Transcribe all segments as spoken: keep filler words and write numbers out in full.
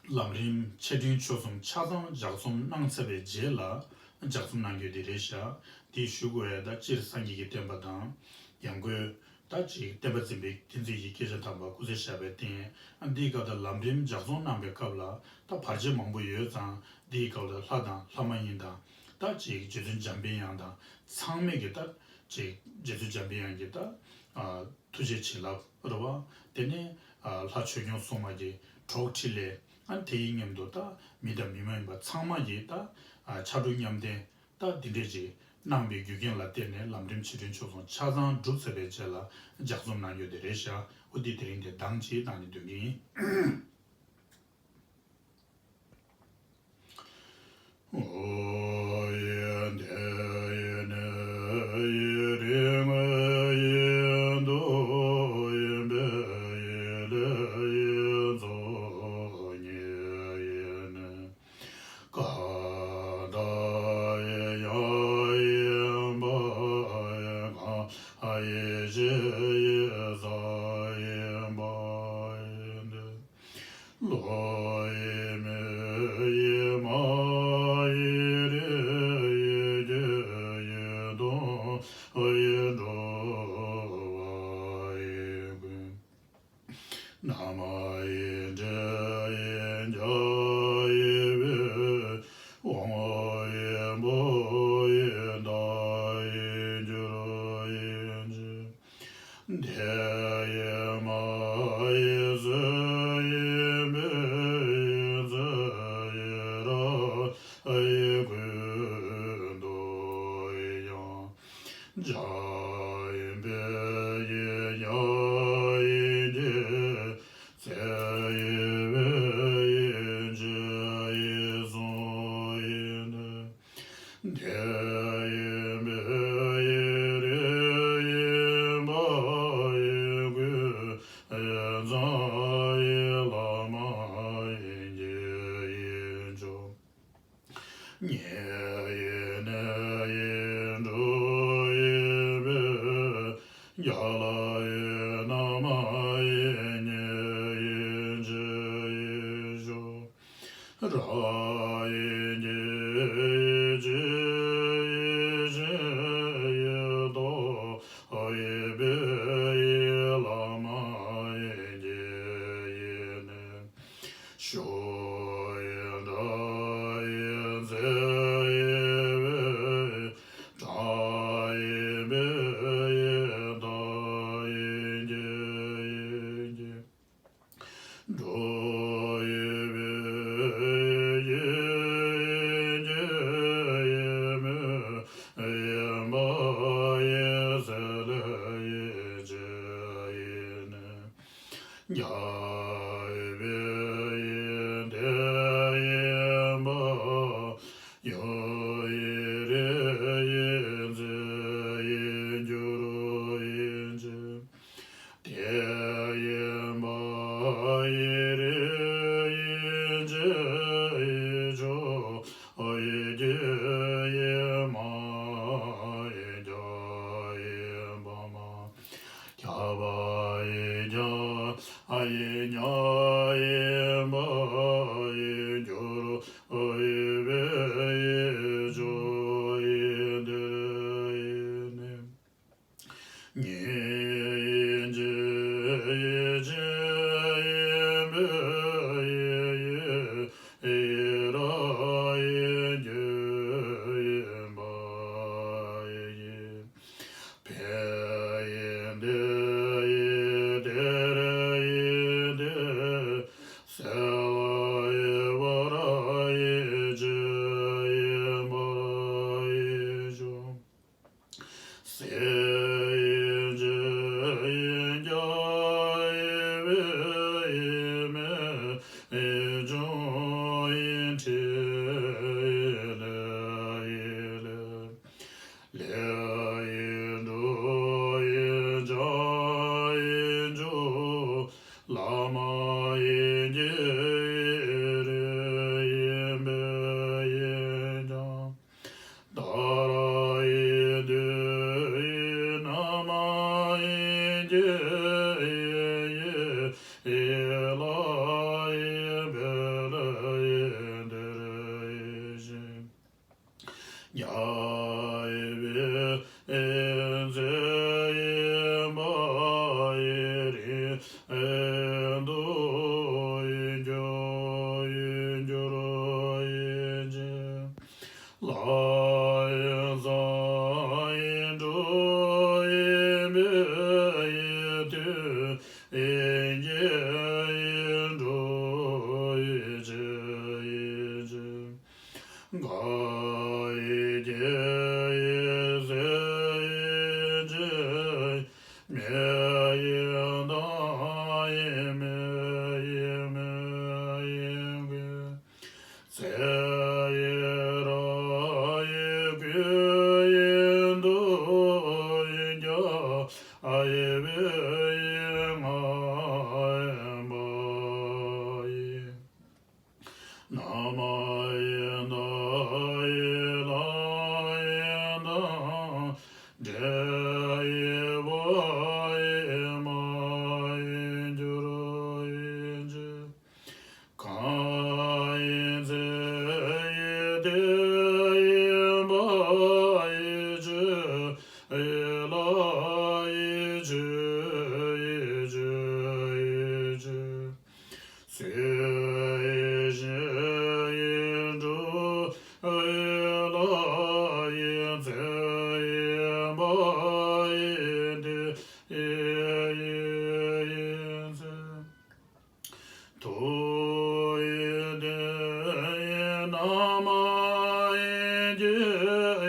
ལམ་རིམ་ཆེ་འབྲིང་ཆུང་གསུམ་ཆ་ཚང་ལྗགས་རྩོམ་གནང་ཚར་བའི་རྗེས་ལ་ལྗགས་རྩོམ་གནང་རྒྱུ་དེ་རེད་ཤག་དེ་ཞུ་དགོས་ཡ་ད་སྤྱིར་སངས་རྒྱས་ཀྱི་བསྟན་པ་དང་། ཡང་སྒོས་ད་ཅིག་བསྟན་པ་འཛིན་པའི་བསྟན་འཛིན་གྱི་སྐད་ཆ་དམ་པ་སྐུ་ཚེ་ཞབས་པད་བརྟན། ཨ་འདིའི་སྐབས་ད་ལམ་རིམ་ལྗགས་རྩོམ་གནང་པའི་སྐབས་ལ་ད་བར་ཆད་མང་པོ་ཡོད་ཙང་འདིའི་སྐབས་ལ་ལྷ་དང་ལྷ་མ་ཡིན་དང་། ད་ཅིག་རྗེ་བཙུན་འཇམ་པའི་དབྱངས་དང་ཚང་མས་ཀྱི་ད་ཅིག་རྗེ་བཙུན་འཇམ་པའི་དབྱངས་ཀྱི་ད་ཨ་ཐུགས་རྗེ་བྱིན་རླབས་རེད་བ། དེ་ནས་ཨ་ལྷ་ཆོས་སྐྱོང་སྲུང་མ་གི་གྲོགས་ཕྲིན་ལས། ཨ་དེ་ཡི་མཉམ་དུ་ད་མི་དང་མི་མ་ཡིན་པ་ཚང་མ་གི་ད་ཨ་ཕྱག་གྲུ་མཉམ་འདེགས། ད་འདི་འདྲས་ཅིག་གནང་པའི་རྒྱུ་རྐྱེན་ལ་བརྟེན་ནས་ལམ་རིམ་ཆེ་འབྲིང་ཆུང་གསུམ་ཆ་ཚང་གྲུབ་ཚར་བའི་རྗེས་ལ་ལྗགས་རྩོམ་གནང་རྒྱུ་དེ་རེད་ཤག་འོ་འདི་དེ་རིང་དེ་གདངས་ཅིག་བཏང་ནས་འདོན་གྱི་ཡིན། གང་དག་ཡང་ཡིན་པ་གང་ཡིན་ཕྱིར་ཡིན་ཙམ་ཡིན་པ་ཡིན་ཏེ། བློ་ཡིས་མི་ཡིས་མ་ཡིས་རིག་ཡིས་རྒྱུ་ཡིས་སྟོང་ཡིས་གྲུབ་པ་ཡིས་ཀུན། རྣམ་ཡིན་འབྲས་ཡིན་རྒྱ་ཡིན་བའི་དབང་ཡིན་པོ་ཡིན་མཐའ་ཡིན་འགྱུར་ཡིན་གྱི། དེ་ཡིས་མ་ཡིས་སུ་ཡིན་པའི་ཡིན་ཚུལ་ཡིན་རང་ཡིན་ཀུན་ཏུ་ཡང་། བྱ་ཡིན་པའི་ཡིན་ཡང་ཡིན་གྱི། ཚེ་ཡིན་པའི་ཡིན་གྱི་ཡིན་གསུང་ཡིན་ནི། དེ་ཡིན་པའི་ཡིན་རིག་ཡིན་པ་ཡིན་ཀུན་ཡིན་ཙམ་ཡིན་བླ་མ་ཡིན་གྱི་ཡིན་ཕྱིར། ཉིད་ཡིན་གནས་ཡིན་གྲུབ་ཡིན་པའི། རྒྱ་ལ་ཡིན་རྣམ་ཡིན་ཉིད་ཡིན་ཕྱིར་ཡིན་ཕྱིར། རང་ཡིན་གྱི་ཡིན་གཅིག་ཡིན་གཅིག་ཡིན་སྟོང་ཡིན་པའི་ཡིན་བླ་མ་ཡིན་གྱི་ཡིན་ནི། ཞུགས་ཡིན་འབྲས་ཡིན་ཚེ་ཡིན་པའི། གྲངས་ཡིན་པའི་ཡིན་མཐའ་ཡིན་གྱི་ཡིན་གྱི། འགྲོ་ཡིན་པའི་ཡིན་གྱི་ཡིན་མིན་ཡིན་པ་ཡིན་ཚེ་ལས་ཡིན་གཅིག་ཡིན་ནི། རྒྱ་ཡིན་པའི་ཡིན་དེ་ཡིན་པ་ཡང་ཡིན་རིག་ཡིན་ཚེ་ཡིན་འགྱུར་ཡིན་གྱི། དེ་ཡིན་པ་ཡིན་རིག་ཡིན་གཅིག་ཡིན་ཕྱིར་ཡིན་གྱི་ཡིན་མ་ཡིན་རྒྱ་ཡིན་པ་མ། ཁྱབ་པ་ཡིན་ཀྱང་ཡིན་ཀྱང་ཡིན་པ་ཡིན་འགྱུར་ཡིན་པའི་ཡིན་ཕྱིར་ཡིན་དེར་ཡིན་ནི། ཉིད་ཡིན་གཅིག་ཡིན་གཅིག་ཡིན་པའི་ཡིན་ཡིན་རང་ཡིན་རྒྱུ་ཡིན་པ་ཡིན། ཕན་ཡིན་དེ་ཡིན་དེར་ཡིན་ཏེ། སེལ་བ་ཡིན་པར་ཡིན་གཅིག་ཡིན་པར་ཡིན་ཀྱང་། སེལ་ཡིན་གཅིག་ཡིན་ཀྱང་ཡིན་པའི་ཡིན་མིན་ཡིན་ཀྱང་ཡིན་ཕྲིན་ལས་ཡིན་ལས། ལས་ཡིན་གྲུབ་ཡིན་བྱ་ཡིན་འཇུག་བླ་མ་ཡིན་གྱི་ཡིན་རིག་ཡིན་པའི་ཡིན་ཀྱང་། བདག་རང་ཡིན་དུས་ཡིན་རྣམ་ཡིན་གྱི་ཡིན་ཡིན་ཡིན་ལ་ཡིན་པའི་ལས། རྒྱལ་བའི་ཚེ་ཡིན་པ་ཡི་རིང་དུ་འགྱུར་འགྱུར་ཡིན་ཕྱིར། ལྷ་ཡི་སངས་རྒྱས་འགྲོ་ཡི་མེད་ཡི་དུས་ཡིན་གྱི་ཡིན་འགྲོ་ཡི་ཆེ་ཡི་ཆེ། གང་ཡི་རྒྱལ་ཡི་སྲས་ཡི་ཆེ། མེ་ཡི་དང་ཡི་མེ་ཡི་མེ་ཡི་གི། ཚེ་ཡི་ར་ཡི་གུ་ཡི་འདུ་ཡི་རྒྱ་ཡི་བི་ཡི་ང་ཡི་བ་ཡི། ན་མ་ཡི་ད་ཡི་ལ་ཡི་དང་འབྲས་ཡི་བ་ཡི་མ་ཡི་འགྱུར་ཡི་འཇི། གང་ཡི་ཚེ་ཡི་དེ་ཡི་བ་ཡི་ཆུ་ཡི་ལ་ཡི་ཆུ་ཡི་ཆུ་ཡི་ཆུ། སུ་ཡི་ཞི་ཡི་འགྲོ་ཡི་ལ་ཡི་ཚེ་ཡི་བ་ཡི་དེ་ཡི་ཡི་ཚེ། དུ་ཡི་དེ་ཡི་ན་མ་ཡི་གྱི་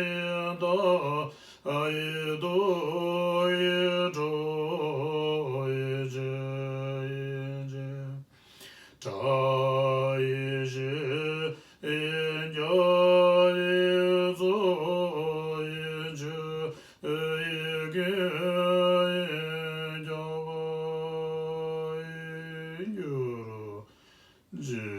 ཡི་ད་ཡི་དུ་ཡི་གྲོ་ཡི་ཇི་ཡི་ཇི། ཏྲ་ཡི་ཤི་ཡི་ཛ་ཡི་ཛོ་ཡི་ཇུ་ཡི་གུ་ཡི་ཛ་བ་ཡི་གུ་རུ་ཇི།